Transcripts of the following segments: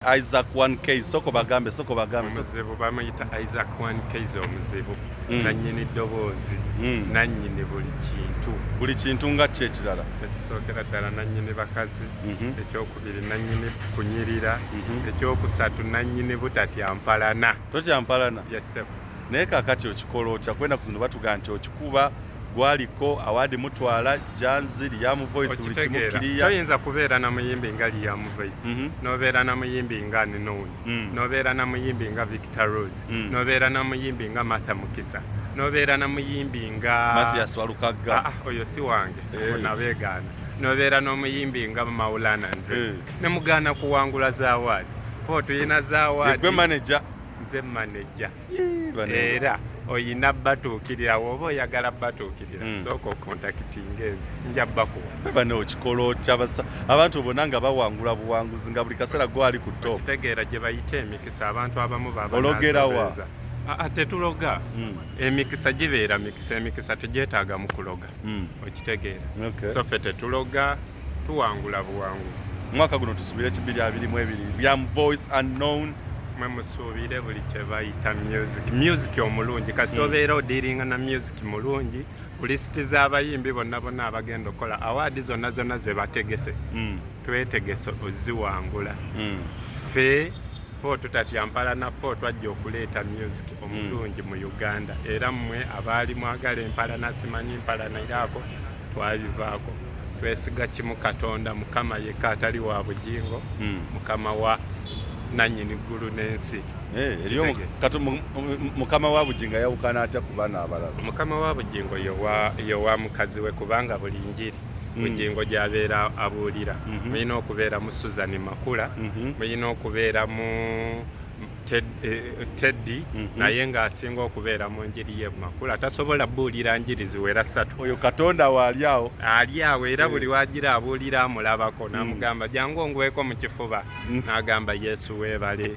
Isaac 1K, soko bagambe, soko bagambe. Omuzibu bamuyita Isaac 1K, omuzibu. Nannyini ddoboozi. Nannyini buli kintu. Buli kintu nga ki ekirala? Ekisookera ddala, nannyini bakazi. Ekyokubiri, nannyini kunyirira. Ekyokusatu, nannyini butatya mpalana. Totya mpalana? Yes. Naye kakati okikola otya? Kwenda zino batugaa nti okikuba gwaliko award, mutwala janzi, Liam Voice, buli kimu. Okitegeera? Kiriya. Toyinza kubeera na muyimbi nga Liam Voice, nobeera na muyimbi nga Unknown, nobeera na muyimbi nga Victor Ruz, nobeera na muyimbi nga Martha Mukisa, nobeera na muyimbi nga Mathias Walukagga. Ah, ah, oyo si wange. Nabeegaana. Nobeera n'omuyimbi nga Maulana Andre, ne mugaana kuwangula za award. Fo tuyina za award. Gwe manager? Nze manager. Bane. Era oyina batuukirira woba oyagala batuukirira. Sooka ocontactinga nze, nja bakuwa. Bane, okikola otya? Abantu bonna nga bawangula buwanguzi, nga buli kaseera gwali ku top. Kitegeera gye bayita emikisa. Abantu abamu baba Ologera wa? n'azobeeza. Ah, ah, tetuloga. Emikisa gibeera mikisa, emikisa tegyetaaga mu kuloga. Okitegeera? So ffe tetuloga, tuwangula buwanguzi. Mwaka guno tusubire 2022, Liam Voice, Unknown? Mwe musuubire buli kye bayita music, music omulungi. Kasita obeera odealinga na music mulungi, ku lisiti z'abayimbi bonna bonna abagenda okukola award zonna zonna ze bategese, twetegese oziwangula. Ffe fo tutatya mpalana, fo twajja okuleeta music omulungi mu Uganda. Era mmwe abaali mwagala empalana, simanyi mpalana eraako, twabivaako. Twesiga kimu, Katonda Mukama yekka atali wa Bugingo, Mukama wa nannyini ggulu n'ensi. Eh, eriyo Mukama wa Bugingo ayawukana atya ku baana abalala? Mukama wa Bugingo yowa mukazi we, kubanga buli njiri Bugingo gy'abeera abuulira, mulina okubeera mu Susan Makula, mulina okubeera mu Teddy, naye ng'asinga okubeera mu njiri ye Makula. Tasobola buulira njiri ziwera ssatu. Oyo Katonda waali awo. Ali awo era buli wagira abuulira amulabako, n'amugamba, "Jangu ongweko mu kifuba," n'agamba, "Yesu weebale."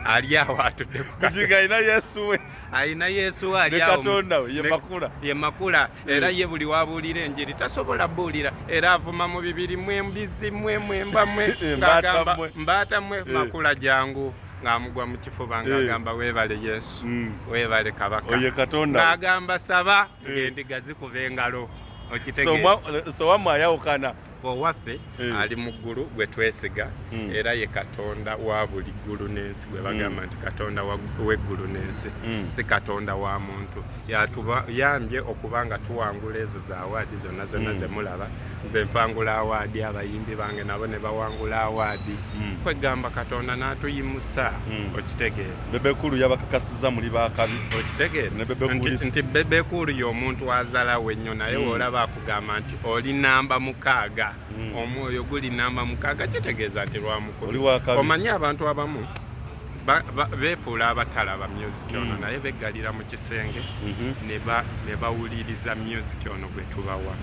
Ali awo atudde ku Bugingo alina Yesu we. Alina Yesu we, ali Ne awo. Katonda we ye Makula. Ye Makula. Era ye buli wabuulira enjiri tasobola buulira, era avuma mu bibiri mwe, mbizi mwe, mwemba mwe. Mbaata ng'agamba, mmwe. "Mbaata mwe." "Makula jangu," ng'amugwa mu kifuba, ng'agamba, "Weebale Yesu, weebale Kabaka." Oyo Katonda we. Ng'agamba, "Saba," ng'endiga zikuba engalo. So Okitegeera? So wammwe ayawukana. Owaffe ali mu ggulu gwe twesiga, era ye Katonda wa buli ggulu n'ensi, gwe bagamba nti Katonda w'eggulu n'ensi, si Katonda wa muntu. Yatuyambye okuba nga tuwangula ezo za award zonna zonna zemulaba. Nze mpangula award, abayimbi bange nabo ne bawangula award. Kwegamba Katonda n'atuyimusa. Okitegeera? Bebe Cool yabakakasiza muli bakabi. Okitegeera? Ne Bebe Nti, Cool. nti Bebe Cool y'omuntu azalawo ennyo, naye olaba akugamba nti oli namba 6, omwoyo guli namba 6, kitegeeza nti lwamukulu. Oli wakabi. Omanyi abantu abamu beefuula abatalaba music ono, naye beggalira mu kisenge ne bawuliriza music ono gwe tubawa.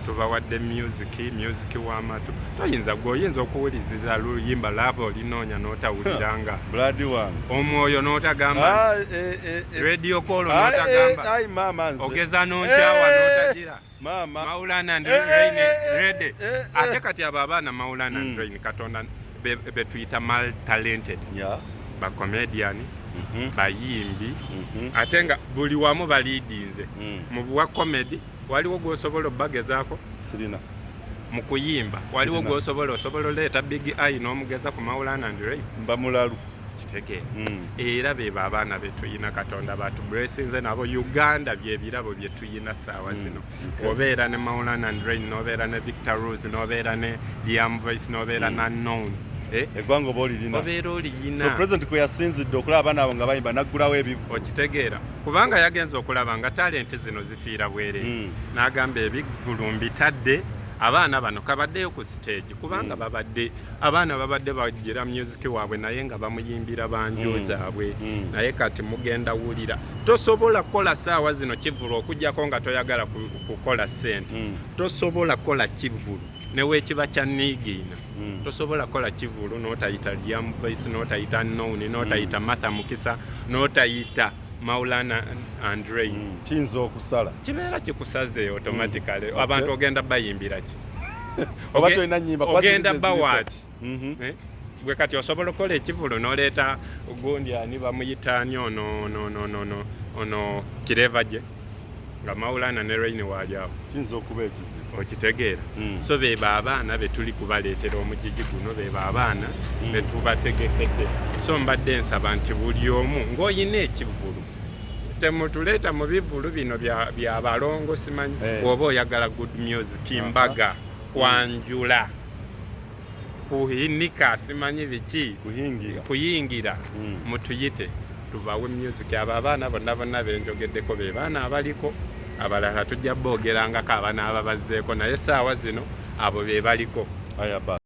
Tubawadde music, music w'amatu. Toyinza, gwe oyinza okuwuliriza luyimba laaba olinoonya n'otawuliranga Blood wange. omwoyo n'otagamba Ah, eh, eh, eh. radio call, Ah, n'otagamba eh, ai mama nze. ogeza n'onkyawa n'otagira Mama. Maulana and Rain ready. Ate kati abo abaana Maulana and Rain, Katonda betuyita mal talented, bacomedian, bayimbi, ate nga buli wamu baleadinze. Mu bwa comedy waliwo gwosobola obbagezaako? Sirina. Mu kuyimba waliwo Sirina. gwosobola osobola oleeta Big Eye n'omugeza ku Maulana and Rain? Mba mulalu. Kitegeera? Era bebo abaana betuyina, Katonda batublessinze nabo. Uganda byebirabo bye tuyina saawa zino. Obeera ne Maulana and Rain, n'obeera ne Victor Ruz, n'obeera ne Liam Voice, n'obeera na Unknown. Eh? Eggwanga oba olirina. Obeera oliyina. So president kwe yasinzidde okulaba abaana abo nga bayimba, naggulawo ebivu. Okitegeera? Kubanga yagenza okulaba nga talenti zino zifiira bwereere, n'agamba, "Ebivvulu mbitadde, abaana bano kabaddeyo ku stage," kubanga babadde abaana babadde bagira music waabwe, naye nga bamuyimbira banjo zaabwe. Naye kati mugenda wulira. Tosobola kukola saawa zino kivvulu okugjako nga toyagala kukola ssente. Tosobola kukola kivvulu newekiba kya niigiina. Tosobola kukola kivvulu n'otayita Liam Voice, n'otayita Unknown, n'otayita Martha Mukisa, n'otayita Maulana and Rain. Kiyinza okusala. Kibeera kikusaze automatically. Abantu ogenda bayimbira ki? Oba tolina nnyimba, kuba Ogenda ziri ze ziriko. bawaaki? Eh? Gwe kati osobola okukola ekivulu n'oleeta gundi ani bamuyita ani ono ono ono ono ono ono Kireva gye nga Maulana ne Reign waali awo. Kiyinza okuba ekizibu. Okitegeera? So bebo abaana betuli kubaleetera omugigi guno, bebo abaana betubategekedde. So mbadde nsaba nti buli omu ng'olina ekivvulu, temutuleeta mu bivvulu bino bya balongo simanyi, oba oyagala good music, mbaga, kwanjula, kuhinika, simanyi biki, kuyingira, kuyingira, mutuyite tubawe music. Abo abaana bonna bonna benjogeddeko be baana abaliko. Abalala tujja boogerangako abanaaba bazzeeko, naye saawa zino abo be baliko. Aya ba.